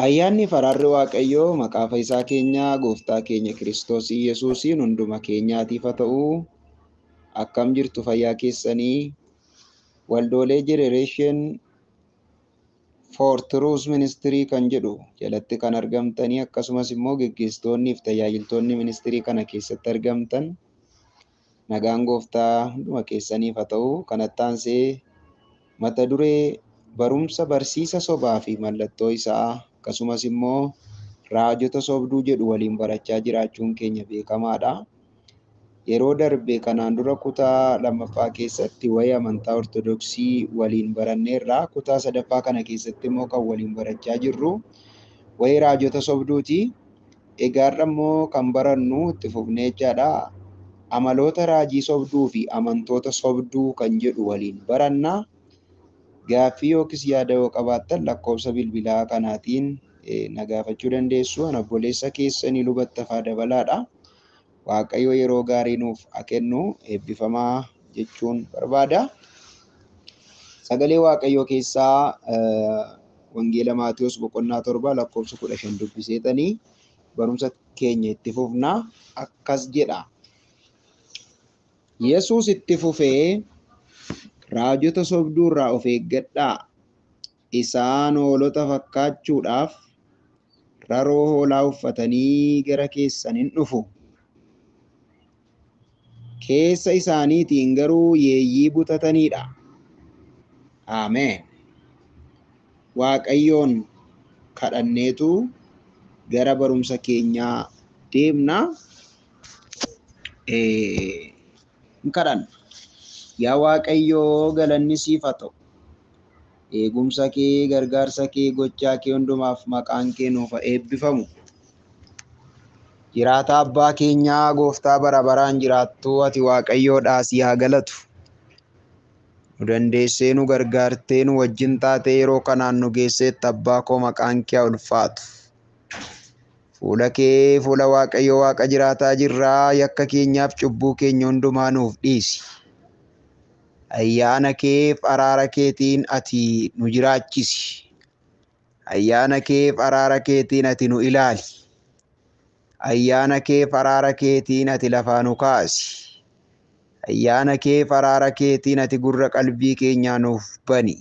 Ayyaanni faraarri Waaqayyoo maqaa fayyisaa keenyaa gooftaa keenya Kiristoos Iyyasuusiin hunduma keenyaatiif haa ta'u. Akkam jirtu fayyaa keessanii? Waldoolee Jenereeshin for Truth Ministry kan jedhu jalatti kan argamtanii akkasumas immoo geggeessitoonnii fi tajaajiltoonni ministirii kana keessatti argamtan nagaan gooftaa hunduma keessaniif haa ta'u. Kanatti aansee mata duree barumsa barsiisa sobaa fi mallattoo isaa akkasumas immoo raajota sobduu jedhu waliin barachaa jiraachuun keenya beekamaadha. Yeroo darbe kanaan dura kutaa lammaffaa keessatti waa'ee amantaa Ortodoksii waliin baranneerra. Kutaa sadaffaa kana keessatti immoo kan waliin barachaa jirru waa'ee raajota sobduuti. Egaa har'a immoo kan barannu itti fufnee jechaadha. Amaloota raajii sobduu fi amantoota sobduu kan jedhu waliin baranna. Gaaffii yookiis yaada yoo qabaattan lakkoofsa bilbilaa kanaatiin na gaafachuu dandeessu. Ani obboleessa keessanii Luba Ittafaa Dabalaadha. Waaqayyo yeroo gaarii nuuf haa kennu, eebbifamaa jechuun barbaada. Sagalee Waaqayyoo keessaa Wangeela Maatewos boqonnaa 7 lakkoofsa 15 dubbiseetanii barumsa keenya itti fufna. Akkas jedha. Yesuus itti fufee raajota sobduu irraa of eeggadhaa. Isaan hoolota fakkaachuudhaaf raroo hoolaa uffatanii gara keessan hin dhufu. Keessa isaaniitiin garuu yeeyyii butatanidha. Ameen. Waaqayyoon kadhanneetu gara barumsa keenyaa deemna. Hin kadhanna. Yaa Waaqayyoo galanni siif haa ta'u. Eegumsa kee, gargaarsa kee, gochaa kee hundumaaf maqaan kee nuuf haa eebbifamu. Jiraata abbaa keenyaa gooftaa bara baraan jiraattu ati Waaqayyoodhaa si haa galatu. Nu dandeessee nu gargaartee nu wajjin taatee yeroo kanaan nu geesseetta abbaa koo maqaan kee haa ulfaatu. Fuula kee fuula Waaqayyoo Waaqa jiraataa jirraa yakka keenyaaf cubbuu keenya hundumaa nuuf dhiisi. Ayyaana keef araara keetiin ati nu jiraachisi. Ayyaana keef araara keetiin ati nu ilaali. Ayyaana keef araara keetiin ati lafaa nu kaasi. Ayyaana keef araara keetiin ati gurra qalbii keenyaa nuuf bani.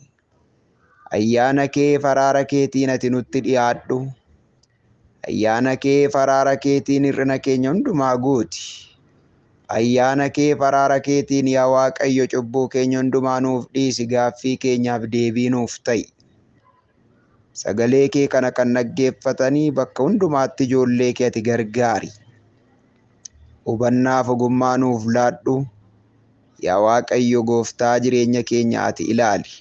Ayyaana keef araara keetiin ati nutti dhiyaadhu. Ayyaana keef araara keetiin hir'ina keenya hundumaa guuti. Ayyaana keef araara keetiin yaa Waaqayyo cubbuu keenya hundumaa nuuf dhiisi, gaaffii keenyaaf deebii nuuf ta'i. Sagalee kee kana kan dhaggeeffatanii bakka hundumaatti ijoollee kee ati gargaari. Hubannaaf ogummaa nuuf laadhu. Yaa Waaqayyo gooftaa jireenya keenya ati ilaali.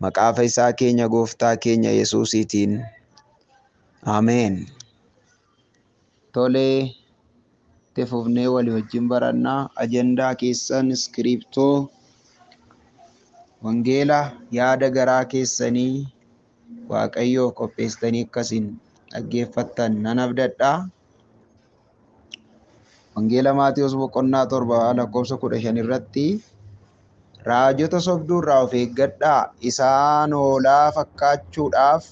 Maqaa fayyisaa keenya gooftaa keenya Yesuusiitiin. Ameen. Tolee, itti fufnee walii wajjin barannaa. Ajandaa keessan iskiriiptoo wangeela yaada garaa keessanii Waaqayyoof qopheessitanii akkasiin dhaggeeffattan nan abdadha. Wangeela Maatewos boqonnaa 7 lakkoofsa 15 irratti raajota sobduu irraa of eeggadhaa, isaan hoolaa fakkaachuudhaaf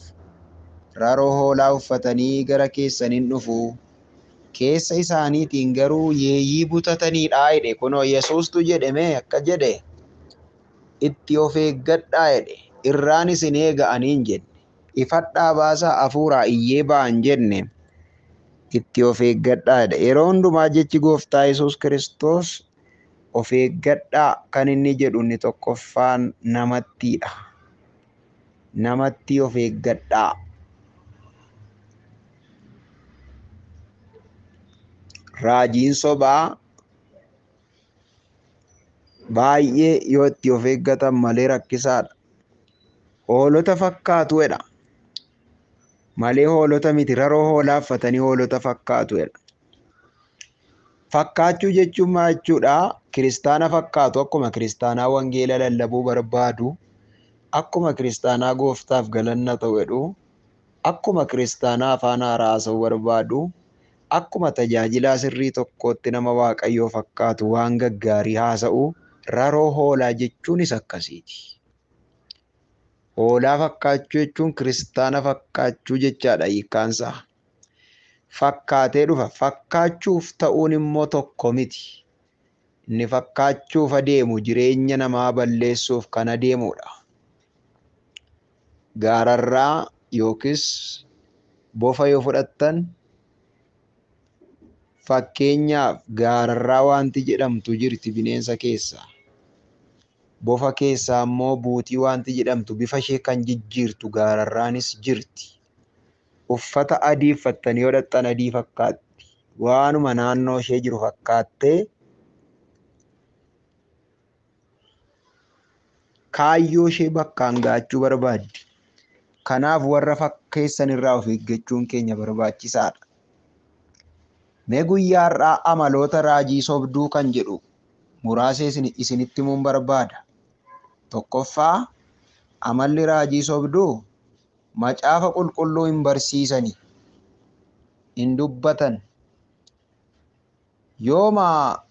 raroo hoolaa uffatanii gara keessan hin dhufu. Keessa isaaniitiin garuu yeeyyii butatanidha jedhe. Kunoo Yesuustu jedhame akka jedhe itti of eeggadhaa jedhe. Irraan isin eega ani hin jenne. Ifadhaa baasaa hafuuraa iyyee ba'an jenne. Itti of eeggadhaa jedhe. Yeroo hundumaa jechi gooftaa Yesuus Kiristoos of eeggadhaa kan inni jedhu inni tokkoffaan namattiidha. Namatti of eeggadhaa. Raajiin sobaa baay'ee yoo itti of eeggatan malee rakkisaadha. Hoolota fakkaatu jedha. Malee hoolota miti, raroo hoolaa uffatanii hoolota fakkaatu jedha. Fakkaachuu jechuun maal jechuudha? Kiristaana fakkaatu, akkuma kiristaanaa wangeela lallabuu barbaadu, akkuma kiristaanaa gooftaaf galanna ta'u jedhu, akkuma kiristaanaa afaan haaraa haasa'uu barbaadu, akkuma tajaajilaa sirrii tokkootti nama Waaqayyoo fakkaatu waan gaggaarii haasa'u, raroo hoolaa jechuunis akkasiiti. Hoolaa fakkaachuu jechuun kiristaana fakkaachuu jechaadha hiikkaansaa. Fakkaatee dhufa. Fakkaachuuf ta'uun immoo tokko miti. Inni fakkaachuuf adeemu jireenya namaa balleessuuf kan adeemudha. Gaararraa yookiis bofa yoo fudhattan fakkeenyaaf gaararraa wanti jedhamtu jirti bineensa keessaa. Bofa keessaa immoo buutii wanti jedhamtu bifa ishee kan jijjiirtu gaararraanis jirti. Uffata adii uffattanii yoo dhaqxan adii fakkaatti. Waanuma naannoo ishee jiru fakkaattee kaayyoo ishee bakkaan ga'achuu barbaaddi. Kanaaf warra fakkeessan irraa of eeggachuun keenya barbaachisaadha. Mee guyyaa har'aa amaloota raajii sobduu kan jedhu muraasa isinitti himuun barbaada. Tokkoffaa, amalli raajii sobduu macaafa qulqulluu hin barsiisani, hin dubbatan. Yooma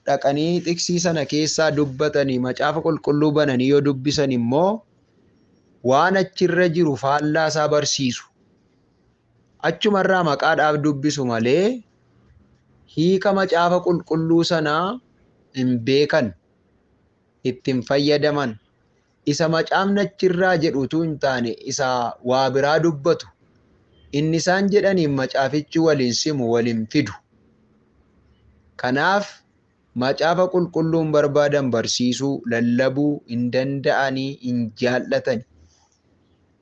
dhaqanii tiksii sana keessaa dubbatanii macaafa qulqulluu bananii yoo dubbisan immoo waan achirra jiru faallaa isaa barsiisu. Achumarraa maqaadhaaf dubbisu malee hiika macaafa qulqulluu sanaa hin beekan, ittiin fayyadaman. Isa macaafni achirraa jedhu utuu hin taane isa waa biraa dubbatu. Inni isaan jedhaniin macaafichi waliin simu, waliin fidu. Kanaaf macaafa qulqulluun barbaadan barsiisuu, lallabuu hin danda'anii, hin jaallatani.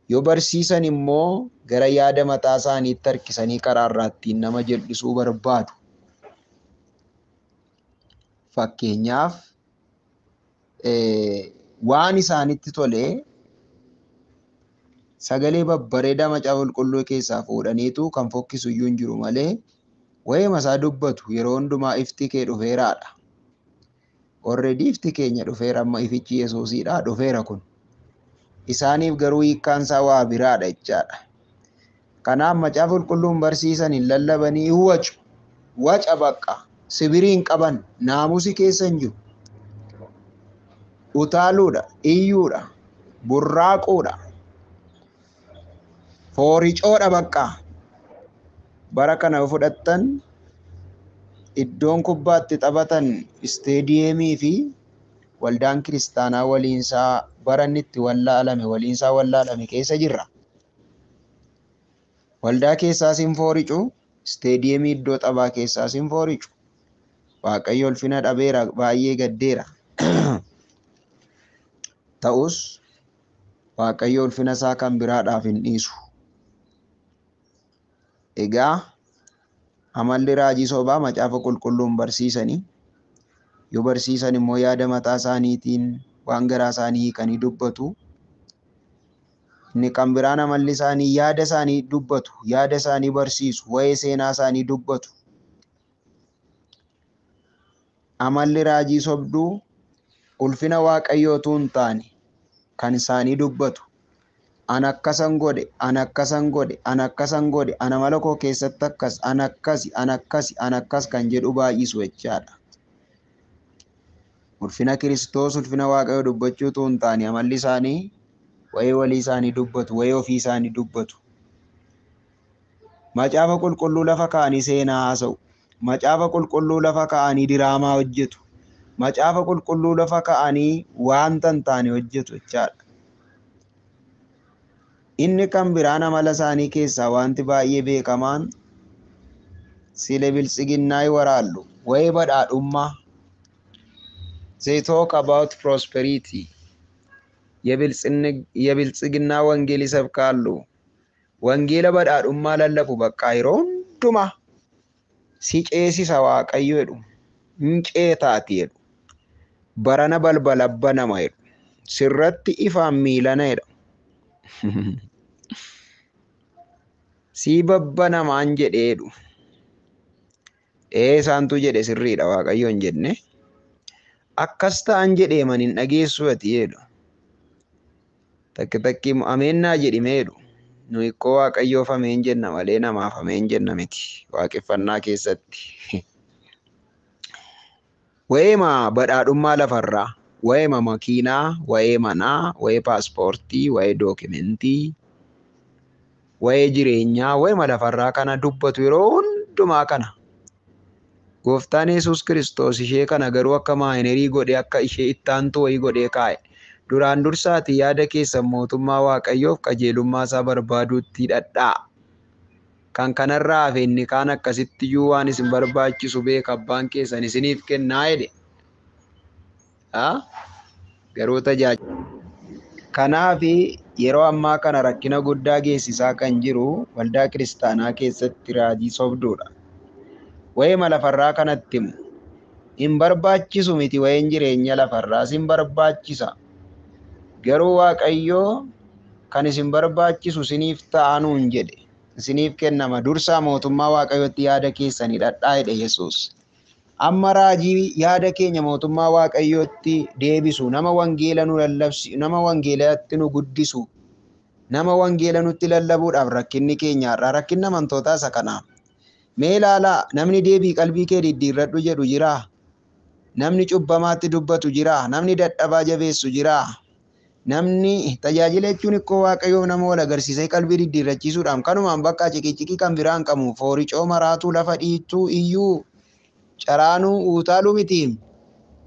Yoo barsiisan immoo gara yaada mataa isaaniitti harkisanii karaa irraa ittiin nama jal'isuu barbaadu. Fakkeenyaaf waan isaanitti tolee sagalee babbareedaa macaafa qulqulluu keessaa fuudhaniitu kan fokkisu iyyuu hin jiru malee waa'ee masaa dubbatu yeroo hundumaa ifti kee dhufeeraadha. Already ifti keenya dhufeera, amma ifichi Yesuusiidha dhufeera kun. Isaaniif garuu hiikkaan isaa waa biraadha jechaadha. Kanaaf macaafa qulqulluun barsiisan hin lallabanii wacu. Waca bakka sibiriin qaban naamusi keessa hin jiru. Utaaluudha, iyyuudha, burraaquudha, fooricoodha bakka. Bara kana yoo fudhattan iddoon kubbaatti taphatan isteediyeemii fi waldaan kiristaanaa waliinsaa bara inni itti wallaalame waliinsaa wallaalame keessa jirra. Waldaa keessaas hin fooricu, isteediyeemii iddoo taphaa keessaas hin fooricu. Waaqayyo ulfina dhabeera, baay'ee gaddeera. Ta'us Waaqayyo ulfina isaa kan biraadhaaf hin dhiisu. Egaa amalli raajii sobaa macaafa qulqulluun barsiisanii yoo barsiisan immoo yaada mataa isaaniitiin waan garaa isaanii hiikanii dubbatu. Inni kan biraan amalli isaanii yaada isaanii dubbatu, yaada isaanii barsiisu, waa'ee seenaa isaanii dubbatu. Amalli raajii sobduu ulfina Waaqayyoo utuu hin taane kan isaanii dubbatu. An akkasan godhe, an akkasan godhe, an akkasan godhe, ana mala koo keessatti akkas, an akkasi, an akkasi, an akkas kan jedhu baay'isu jechaadha. Ulfina Kiristoos, ulfina Waaqayyoo dubbachuu utuu hin taane amalli isaanii waa'ee walii isaanii dubbatu, waa'ee ofii isaanii dubbatu. Macaafa qulqulluu lafa kaa'anii seenaa haasa'u. Macaafa qulqulluu lafa kaa'anii diraamaa hojjetu. Macaafa qulqulluu lafa kaa'anii waanta hin taane hojjetu jechaadha. Inni kan biraan amala isaanii keessaa wanti baay'ee beekamaan sile biltsiginnaa waraallu waa'ee badhaadhummaa. They talk about prosperity. የብልጽግና ወንጌል ይሰብካሉ። Wangeela badhaadhummaa lallabu bakka yeroo hundumaa si ceesisa Waaqayyo jedhu, hin ceetaati jedhu, barana balbala banama jedhu, sirratti ifaan miilana jedha. Sii babbanamaan jedhee jedhu. Ee isaantu jedhe sirriidha Waaqayyo hin jenne. Akkas ta'an jedhee man hin dhageessu ati jedhu. Takki takki ameennaa jedhimee jedhu. Nu hikkoo Waaqayyoof ameen jenna malee namaaf ameen jenna miti waaqeffannaa keessatti. Waa'eema badhaadhummaa lafarraa, Waa'ee makiinaa, waa'ee manaa, waa'ee paaspoortii, waa'ee dookimentii, waa'ee jireenyaa, waa'ee lafarraa kana dubbatu yeroo hundumaa kana. Gooftaan Yesuus Kiristoos ishee kana garuu akka maayinerii godhee akka ishee itti aantu wayii godhee kaa'e. Duraan dursaati yaada keessan mootummaa Waaqayyoof qajeelummaa isaa barbaaduutti hidhadhaa. Kan kanarraa hafe inni kaan akkasittiyyuu waan isin barbaachisu beeka abbaan keessan isiniif kennaa jedhe. Garuu tajaajila. Kanaaf yeroo ammaa kana rakkina guddaa geessisaa kan jiru waldaa kiristaanaa keessatti raajii sobduudha. Waa'ee lafarraa kanatti himu. Hin barbaachisu miti waa'een jireenya lafarraas hin barbaachisa. Garuu Waaqayyoo kan isin barbaachisu isiniif ta'a nuun jedhe. Isiniif kennama. Dursaa mootummaa Waaqayyootti yaada keessan hidhadhaa jedhe Yesuus. Amma raajii yaada keenya mootummaa Waaqayyootti deebisu, nama wangeela nu lallabsi, nama wangeelatti nu guddisu, nama wangeela nutti lallabuudhaaf rakkinni keenya har'aa rakkinni amantootaa isa kanaa. Mee ilaalaa, namni deebii qalbii kee diddiirradhu jedhu jiraa? Namni cubbamaatti dubbatu jiraa? Namni dadhabaa jabeessu jiraa? Namni tajaajila jechuun ikkoo Waaqayyoof nama wal agarsiisee qalbii diddiirrachiisuudhaan kanumaan bakka ciqiciqii kan biraan qabu fooricoo maraatuu lafa dhiittuu iyyuu caraanuu utaaluu miti.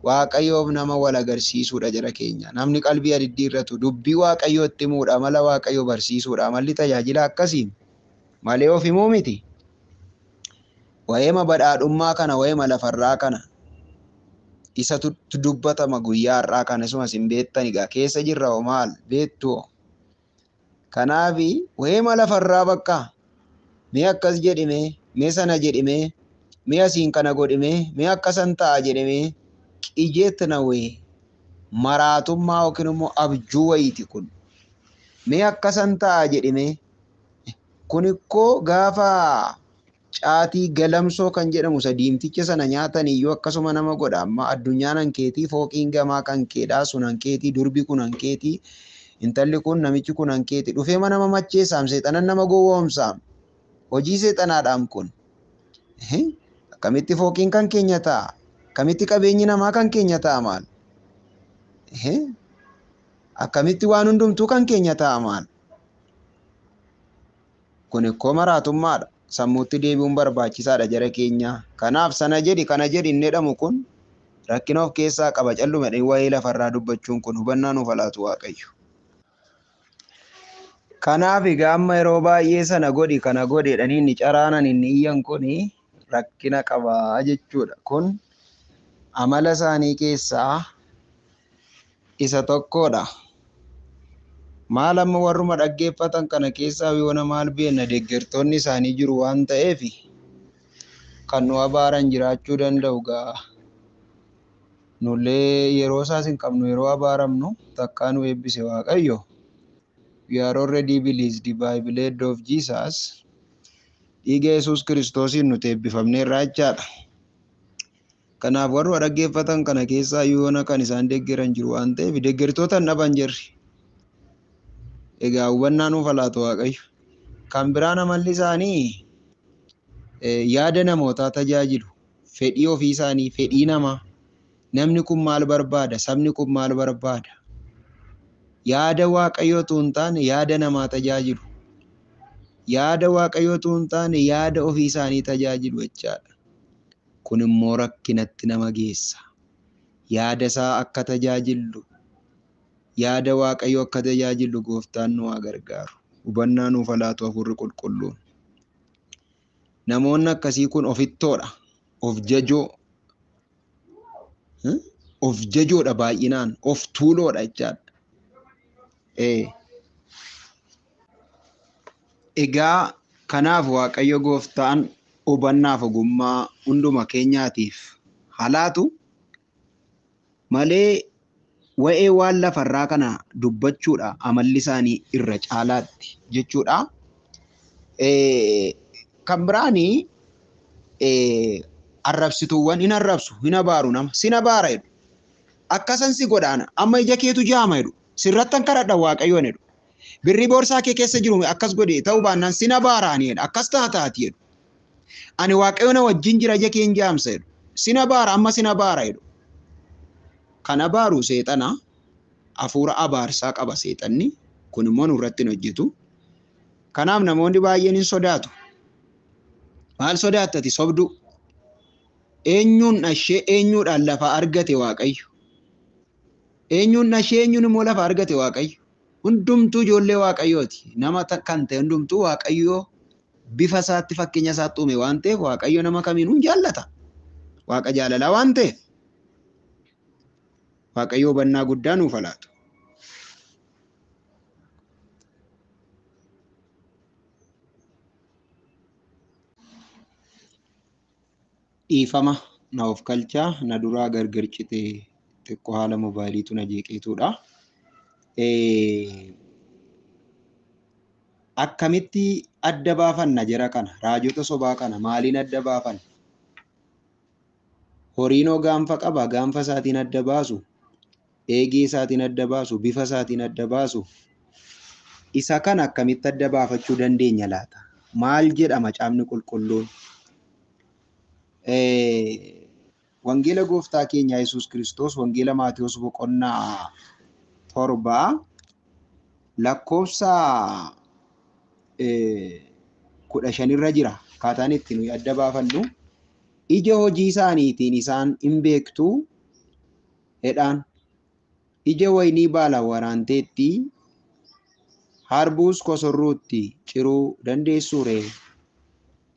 Waaqayyoof nama wal agarsiisuudha jara keenya. Namni qalbii diddiirratu dubbii Waaqayyootti himuudha, amala Waaqayyoo barsiisuudha. Amalli tajaajila akkasii malee of himuu miti. Waa'ee badhaadhummaa kana, waa'ee lafarraa kana isatu dubbatama guyyaa har'aa kana isumas hin beektan egaa keessa jirra hoo maal beektu? Kanaaf waa'ee lafarraa bakka mee akkas jedhime, mee sana jedhime, mee asiin kana godhime, mee akkasan ta'a jedhime qijeetna wee maraatummaa yookiin immoo abjuu wayiiti kun. Mee akkasan ta'a jedhime kun ikkoo gaafa caatii galamsoo kan jedhamu isa diimticha sana nyaatan iyyuu akkasuma nama godha. Amma addunyaan hankeetii, fooqiin gamaa kan keedhaa, sun hankeetii, durbi kun hankeetii, intalli kun namichi kun hankeetii. Dhufee mana nama macheessaam, seexanan nama gowwoomsaam. Hojii seexanaadhaam kun. Akkamitti fooqiin kan keenya ta'a? Akkamitti qabeenyi namaa kan keenya ta'a maal? Akkamitti waan hundumtuu kan keenya ta'a maal? Kun ikkoo maraatummaadha. Sammuutti deebi'uun barbaachisaadha jara keenya. Kanaaf sana jedhi kana jedhi inni jedhamu kun rakkina of keessaa qaba. Calluma jedhanii waa'ee lafarraa dubbachuun kun hubannaa nuuf laatu Waaqayyo. Kanaaf egaa amma yeroo baay'ee sana godhi kana godhi jedhanii inni caraanan inni iyyan kun rakkina qaba jechuudha. Kun amala isaanii keessaa isa tokkodha. Maal amma warruma dhaggeeffatan kana keessaa yoona maal beekna deeggartoonni isaanii jiru waan ta'eef kan nu abaaran jiraachuu danda'u gaa. Nullee yeroo isaas hin qabnu yeroo abaaramnu takkaa nu eebbise Waaqayyo. We are already blessed by blood of Jesus. Dhiiga Yesuus Kiristoosiin nuti eebbifamneerra jechaadha. Kanaaf warra dhaggeeffatan kana keessaa yoona kan isaan deeggaran jiru waan ta'eef deeggartoota hin dhaban jirri. Egaa hubannaa nuuf laatu Waaqayyo. Kan biraan amalli isaanii yaada namootaa tajaajilu. Fedhii ofii isaanii, fedhii namaa. Namni kun maal barbaada? Sabni kun maal barbaada? Yaada Waaqayyoo utuu hin taane yaada namaa tajaajilu. Yaada Waaqayyoo utuu hin taane yaada ofii isaanii tajaajilu jechaadha. Kun immoo rakkinatti nama geessa. Yaada isaa akka tajaajillu, yaada Waaqayyoo akka tajaajillu gooftaan nu haa gargaaru. Hubannaa nuuf laatu Hafuurri Qulqulluun. Namoonni akkasii kun ofittoodha. Of jajoo. Of jajoodha baay'inaan. Of tuuloodha jechaadha. Egaa kanaaf Waaqayyo gooftaan hubannaaf ogummaa hunduma keenyaatiif haa laatu malee waa'ee waan lafarraa kana dubbachuudha amalli isaanii irra caalaatti jechuudha. Kan biraanii arrabsituuwwan hin arrabsu, hin abaaru nama, sin abaara jedhu. Akkasan si godhaana, amma ija keetu jaama jedhu. Sirrattan kadhadha Waaqayyoon jedhu. Birrii boorsaa kee keessa jiru akkas godhe ta'uu baannaan sin abaaraani jedhu. Akkas taataati jedhu. Ani Waaqayyo na wajjin jira ija kee hin jaamsa jedhu. Sin abaara amma sin abaara jedhu. Kan abaaru seexana, hafuura abaarsaa qaba seexanni. Kun immoo nurratti hin hojjetu. Kanaaf namoonni baay'een hin sodaatu. Maal sodaattati sobdu? Eenyuun dhashee eenyuudhaan lafa argate Waaqayyo? Eenyuun dhashee eenyuun immoo lafa argate Waaqayyo? Hundumtuu ijoollee Waaqayyooti. Nama kan ta'e hundumtuu Waaqayyo bifa isaatti fakkeenya isaatti uume waan ta'eef Waaqayyo nama kamiinuu hin jaallata. Waaqa jaalalaa waan ta'eef. Waaqayyo hubannaa guddaa nuuf haa laatu. Dhiifama na of kalchaa na duraa gargar citee xiqqoo haala moobaayiliitu na jeeqeetudha. Akkamitti adda baafanna jara kana? Raajota sobaa kana maaliin adda baafanna? Horiinoo gaanfa qaba, gaanfa isaatiin adda baasu, eegee isaatiin adda baasu, bifa isaatiin adda baasu. Isa kana akkamitti adda baafachuu dandeenya laata? Maal jedha macaafni qulqulluun? Wangeela gooftaa keenya Yesuus Kiristoos wangeela Maatewos boqonnaa 7 lakkoofsa 15 irra jira. Akkaataan itti nuyi adda baafannu ija hojii isaaniitiin isaan hin beektu jedhaan. Ija waynii baala waraanteetti harbuus kosorruutti ciruu dandeessuu ree?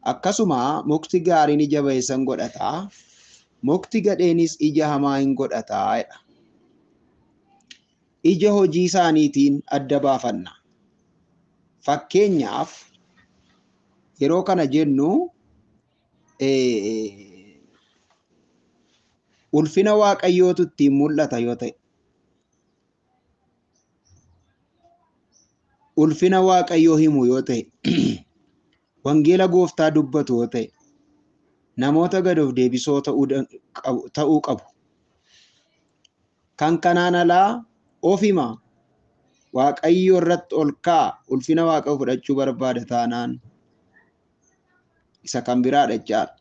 Akkasuma mukti gaariin ija ba'eessan godhata, mukti gadheenis ija hamaa hin godhata jedha. Ija hojii isaaniitiin adda baafanna. Fakkeenyaaf yeroo kana jennu ulfina Waaqayyootu ittiin mul'ata yoo ta'e, ulfina Waaqayyoo himu yoo ta'e, wangeela gooftaa dubbatu yoo ta'e, namoota gad of deebisoo ta'uu qabu. Kan kanaan alaa ofima Waaqayyo irratti ol ka'a ulfina Waaqa fudhachuu barbaada taanaan isa kan biraadha jechaadha.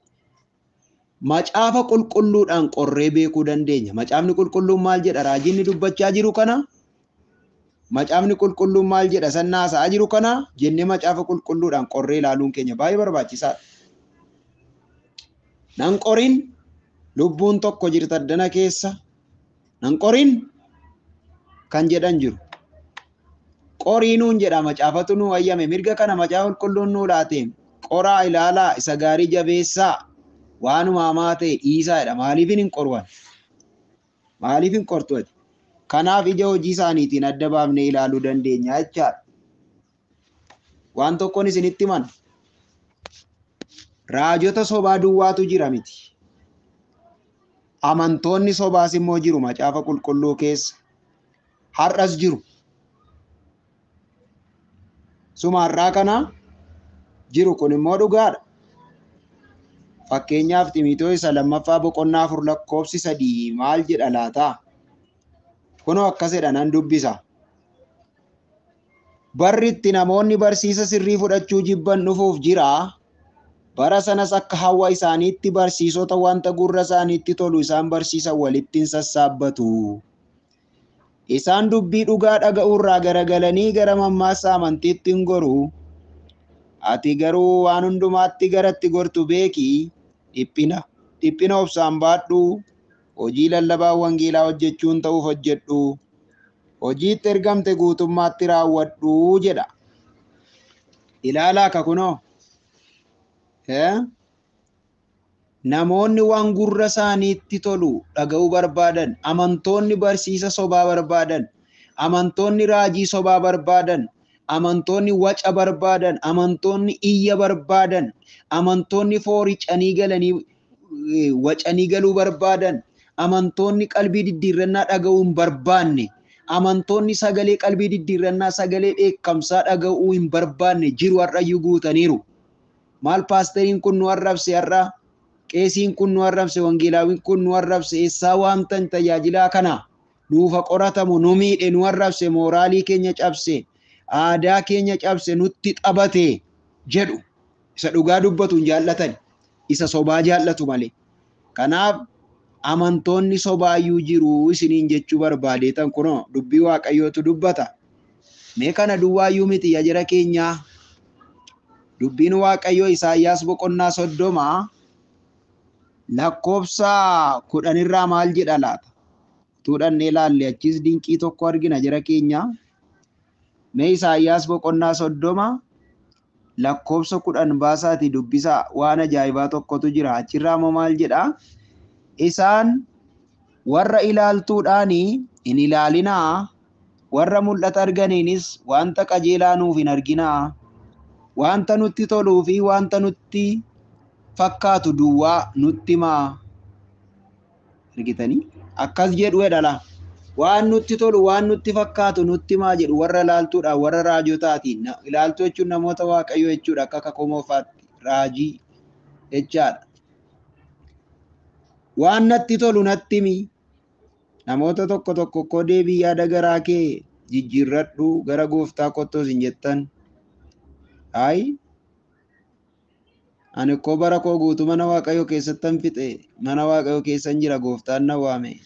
Macaafa qulqulluudhaan qorree beekuu dandeenya. Macaafni qulqulluun maal jedha? Raajiin dubbachaa jiru kana? Macaafni qulqulluun maal jedha? San haasa'aa jiru kana? Jennee macaafa qulqulluudhaan qorree ilaaluun keenya baay'ee barbaachisaadha. Nan qorin lubbuun tokko jirta addana keessa. Nan qorin kan jedhan jiru. Qorii nuun jedha macaafatu nuu ayyame. Mirga kana macaafa qulqulluun nuu laate. Qoraa ilaalaa isa gaarii jabeessaa waanuma hamaa ta'e dhiisaa jedha. Maaliif hin qoruwan? Maaliif hin qortu ati? Kanaaf ija hojii isaaniitiin adda baafnee ilaaluu dandeenya jechaadha. Waan tokkoon isinitti himan. Raajota sobaa duwwaatu jira miti. Amantoonni sobaas immoo jiru macaafa qulqulluu keessa. Har'as jiru. Suma har'aa kana jiru kun immoo dhugaadha. Fakkeenyaaf Ximotewos isa lammaffaa boqonnaa 4 lakkoofsi 3 maal jedha laata? Kunoo akkas jedha nan dubbisa. Barri itti namoonni barsiisa sirrii fudhachuu jibban dhufuuf jira. Bara sanas akka hawwa isaaniitti barsiisota wanta gurra isaaniitti tolu isaan barsiisan walitti hin sassaabbatu. Isaan dubbii dhugaa dhaga'uurraa garagalanii gara mammaaksa amantiitti hin goru. Ati garuu waan hundumaatti garatti gortu beeki. Dhiphina obsaan baadhu. Hojii lallabaa wangeelaa hojjechuun ta'uuf hojjedhu. Hojiitti ergamte guutummaatti raawwadhu jedha. Ilaalaa akka kunoo. Namoonni waan gurra isaaniitti tolu dhaga'uu barbaadan, amantoonni barsiisa sobaa barbaadan, amantoonni raajii sobaa barbaadan, amantoonni waca barbaadan, amantoonni iyya barbaadan, amantoonni fooricanii galanii wacanii galuu barbaadan, amantoonni qalbii diddiirrannaa dhaga'uu hin barbaanne, amantoonni sagalee qalbii diddiirrannaa sagalee dheekkamsaa dhaga'uu hin barbaanne jiru har'ayyuu guutaniiru. Maal paasteriin kun nu arrabse har'a? Qeesiin kun nu arrabse, wangeelaawiin kun nu arrabse, eessaa waamtan tajaajilaa kana? Nuufa qoratamu, nu miidhe, nu arrabse, mooraalii keenya cabse, aadaa keenya cabse, nutti taphate jedhu. Isa dhugaa dubbatu hin jaallatan, isa sobaa jaallatu malee. Kanaaf Amantoonni sobaayyuu jiru isiniin jechuu barbaadeetan kunoo dubbii Waaqayyootu dubbata. Mee kana duwwaayyuu miti yaa jara keenyaa. Dubbiin Waaqayyoo Isaayyaas boqonnaa 30 lakkoofsa 10 irraa maal jedha laata? Utuu dhannee ilaalle achis dinqii tokko argina jara keenyaa. Mee Isaayyaas boqonnaa 30 lakkoofsa 10 baasaatii dubbisaa, waan ajaa'ibaa tokkotu jira. Achirraa immoo maal jedha? Isaan warra ilaaltuudhaanii hin ilaalinaa, warra mul'ata arganiinis wanta qajeelaa nuuf hin arginaa, wanta nutti toluu fi wanta nutti fakkaatu duwwaa nutti himaa. Argitanii? Akkas jedhu jedhala. Waan nutti tolu, waan nutti fakkaatu nutti himaa jedhu warra ilaaltuudhaan, warra raajotaatiin. Ilaaltuu jechuun namoota Waaqayyoo jechuudha, akka kakuu moofaatti raajii jechaadha. Waan natti tolu natti himi. Namoota tokko tokko koo deebii yaada garaa kee jijjiirradhu gara gooftaa kottoos hin jettan. Ayi, ani koo bara koo guutuu mana Waaqayyoo keessattan fixe, mana Waaqayyoo keessan jira, gooftaan na waame.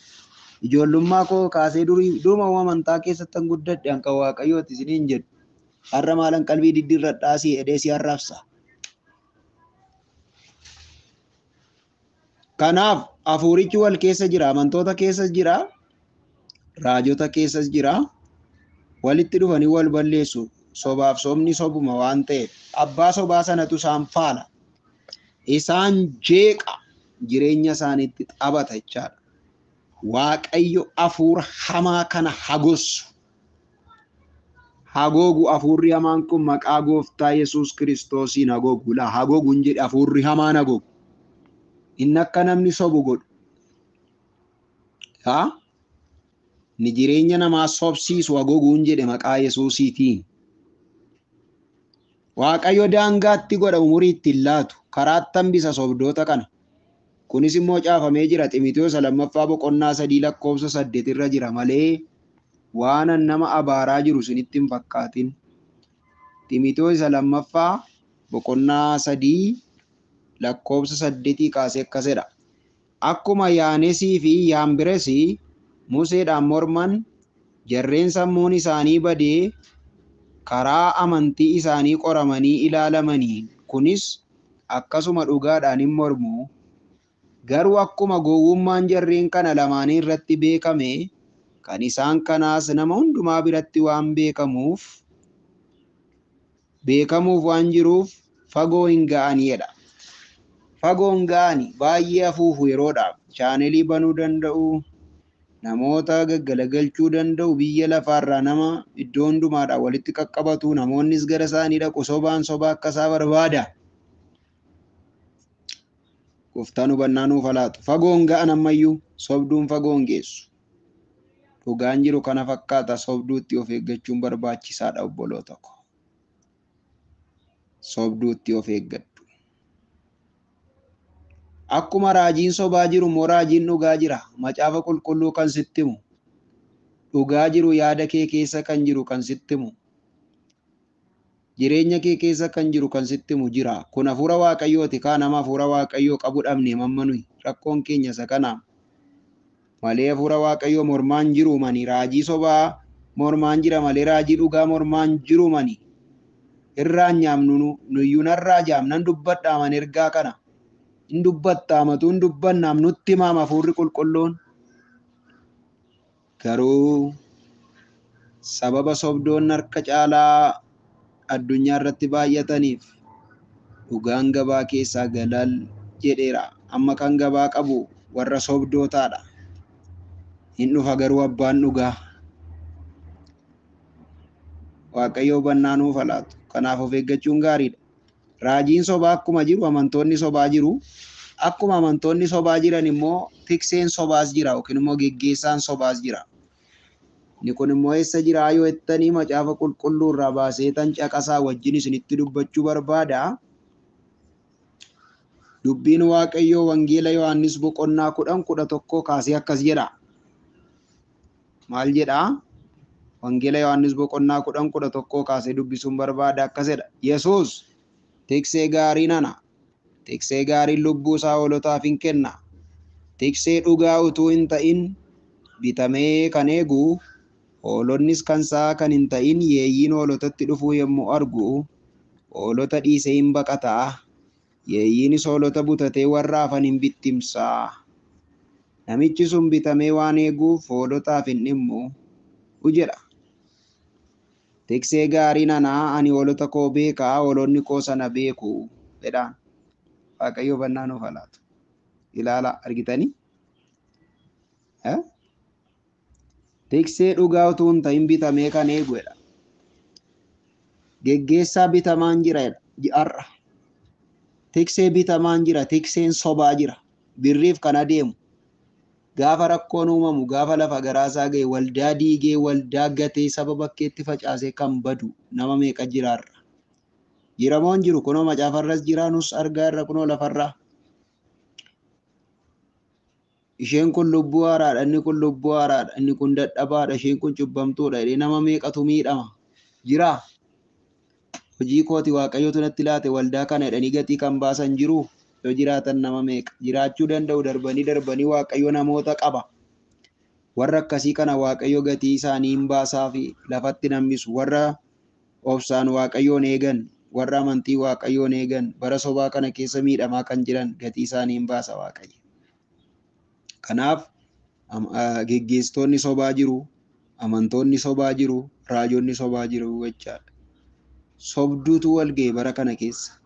Ijoollummaa koo kaasee durii duruma amantaa keessattan guddadhe, an kan Waaqayyooti isiniin jedhu. Har'a maalan qalbii diddiirradhaa si jedhee si arrabsa. Kanaaf hafuurichi wal keessa jira, amantoota keessas jira, raajota keessas jira. Walitti dhufanii wal balleessu. Sobaaf sobni sobuma waan ta'eef abbaa sobaa sanatu isaan faala. Isaan jeeqa, jireenya isaaniitti taphata jechaadha. Waaqayyo hafuura hamaa kana hagossu. Hagoogu hafuurri hamaan kun maqaa gooftaa Yesuus Kiristoosiin hagoogu. Laa hagoogu hin jedhe, hafuurri hamaan hagoogu. Inni akka namni sobu godhu. Haa? Ni jireenya namaa sobsiisu hagoogu hin jedhe maqaa Yesuusiitiin. Waaqayyo daangaatti godha, umurii ittiin laatu. Karaatti hambisa sobdoota kana. Kunis immoo caafamee jira Ximitewoos 2ffaa boqonnaa 3 lakkoofsa 8 irra jira malee waan nama abaaraa jiru isinitti hin fakkaatin. Ximitewoos 2ffaa boqonnaa 3 lakkoofsa 8 kaasee akkasidha. Akkuma Yaanesii fi Yaambiresii Museedhaan morman, jarreen sammuun isaanii badee karaa amantii isaanii qoramanii ilaalamanii, kunis akkasuma dhugaadhaan hin mormu. Garuu akkuma gowwummaan jarreen kana lamaanii irratti beekame, kan isaan kanaas nama hundumaa biratti waan beekamuuf waan jiruuf fagoo hin ga'aniidha. Fagoo hin ga'ani, baay'ee afuufu yeroodhaaf. Chaaneelii banuu danda'u, namoota gaggalagalchuu danda'u, biyya lafaarraa nama iddoo hundumaadhaan walitti qaqqabatu, namoonnis gara isaanii dhaqu, sobaan sobaa akkasaa barbaada. Gooftaan hubannaa nuuf haa laatu. Fagoo hin ga'an ammayyuu, sobduun fagoo hin geessu. Dhugaan jiru kana fakkaata. Sobduutti of eeggachuun barbaachisaadha obboloota ko. Sobduutti of eeggadhu. Akkuma raajiin sobaa jiru immoo raajiin dhugaa jira. Macaafa qulqulluu kan sitti himu. Dhugaa jiru yaada kee keessa kan jiru kan sitti himu. Jireenya kee keessa kan jiru kan sitti himu jira. Kun hafuura Waaqayyooti. Kaa nama hafuura Waaqayyoo qabu dhabne mamma nuyi. Rakkoon keenya isa kana. Malee hafuura Waaqayyoo mormaan jiru mani. Raajii sobaa mormaan jira malee raajii dhugaa mormaan jiru mani. Irraan nyaamnu nuyyuu narraa jaamnan dubbadhaa man ergaa kana. Hin dubbattaa matuu hin dubbannaam nutti himaam hafuurri qulqulluun. Garuu sababa sobdoonni harka caalaa addunyaa irratti baay'ataniif dhugaan gabaa keessaa galal jedheera. Amma kan gabaa qabu warra sobdootaadha. Hin dhufa garuu abbaan dhugaa. Waaqayyo hubannaa nuuf haa laatu. Kanaaf of eeggachuun gaariidha. Raajiin sobaa akkuma jiru amantoonni sobaa jiru. Akkuma amantoonni sobaa jiran immoo tikseen sobaas jira yookiin immoo geggeessaan sobaas jira. Inni kun immoo eessa jira yoo jettanii macaafa qulqulluu irraa baasee tan caqasaa wajjin isinitti dubbachuu barbaada. Dubbiin Waaqayyoo Wangeela Yohaannis boqonnaa 10:11 kaasee akkas jedha. Maal jedha? Wangeela Yohaannis boqonnaa 10:11 kaasee dubbisuun barbaada akkas jedha. Yesuus tiksee gaarii nana. Tiksee gaariin lubbuu isaa hoolotaaf hin kenna. Tiksee dhugaa utuu hin ta'in bitamee kan eegu, hoolonnis kan isaa kan hin ta'in yeeyyiin hoolotatti dhufuu yommuu argu, hoolota dhiisee hin baqata. Yeeyyiinis hoolota butatee warra hafan hin bittimsa. Namichi sun bitamee waan eeguuf hoolotaaf hin dhimmu jedha. Tiksee gaariin ana, ani hoolota koo beeka, hoolonni koo sana beeku jedhaan. Waaqayyo hubannaa nuuf haa laatu. Ilaala argitanii? Tiksee dhugaa utuu hin ta'in bitamee kan eegu jedha. Geggeessaa bitamaan jira jedha. Har'a. Tiksee bitamaan jira, tikseen sobaa jira. Birriif kan adeemu. Gaafa rakkoon uumamu, gaafa lafa garaasaa ga'e, waldaa diigee, waldaa gatee, saba bakkeetti facaasee kan badu nama meeqa jira har'a. Jiramoon jiru kunoo macaafarras jira, nus argaa irra kunoo lafarraa. Isheen kun lubbuu haaraadha, inni kun lubbuu haaraadha, inni kun dadhabaadha, isheen kun cubbamtuudha jedhee nama meeqatu miidhama. Jira. Hojii kooti Waaqayyotu natti laate waldaa kana jedhanii gatii kan baasan jiru. Yoo jiraatan nama meeqa jiraachuu danda'u? Darbanii darbanii Waaqayyo namoota qaba. Warra akkasii kana Waaqayyo gatii isaanii hin baasaa fi lafatti nammisu. Warra obsaan Waaqayyoon eegan, warra amantii Waaqayyoon eegan, bara sobaa kana keessa miidhamaa kan jiran gatii isaanii hin baasa Waaqayyo. Kanaaf geggeessitoonni sobaa jiru, amantoonni sobaa jiru, raajonni sobaa jiru jechaadha. Sobduutu wal ga'e bara kana keessa.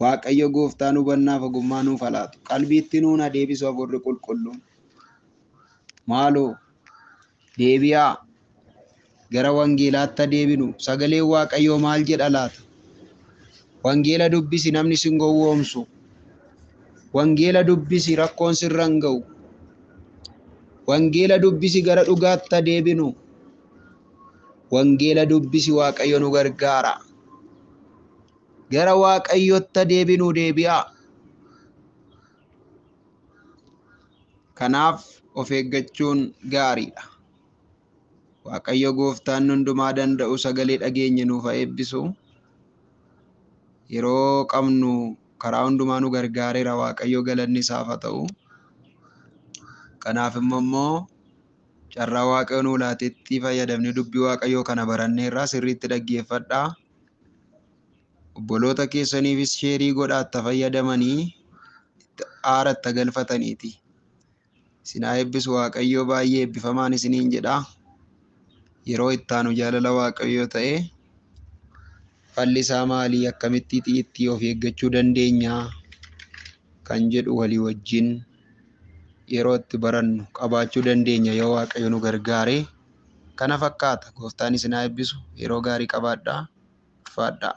Waaqayyo gooftaan hubannaaf ogummaa nuuf haa laatu. Qalbiitti nuun adeebisu hafuurri qulqulluun. Maaloo deebi'aa, gara wangeelaatti adeebinu. Sagaleen Waaqayyoo maal jedha laata? Wangeela dubbisi, namni sin gowwoomsu. Wangeela dubbisi, rakkoon sirra hin ga'u. Wangeela dubbisi, gara dhugaatti adeebinu. Wangeela dubbisi, Waaqayyo nu gargaara. Gara Waaqayyotti adeebinu, deebi'aa. Kanaaf of eeggachuun gaariidha. Waaqayyo gooftaan hundumaa danda'u sagalee dhageenye nuuf haa eebbisu. Yeroo qabnu karaa hundumaa nu gargaareera, Waaqayyo galanni isaaf haa ta'u. Kanaaf immoo carraa Waaqayyo nuu laatetti fayyadamnee dubbii Waaqayyoo kana baranneerraa sirriitti dhaggeeffadhaa. Obboloota keessaniifis sheerii godhaa itti fayyadamanii aara itti galfataniiti. Isin haa eebbisu Waaqayyo, baay'ee eebbifamaan isiniin jedha. Yeroo itti aanu jaalala Waaqayyoo ta'e falli isaa maalii, akkamitti itti of eeggachuu dandeenya kan jedhu walii wajjin yeroo itti barannu qabaachuu dandeenya yoo Waaqayyo nu gargaare. Kana fakkaata. Gooftaan isin haa eebbisu. Yeroo gaarii qabaadhaa. Ulfaadhaa.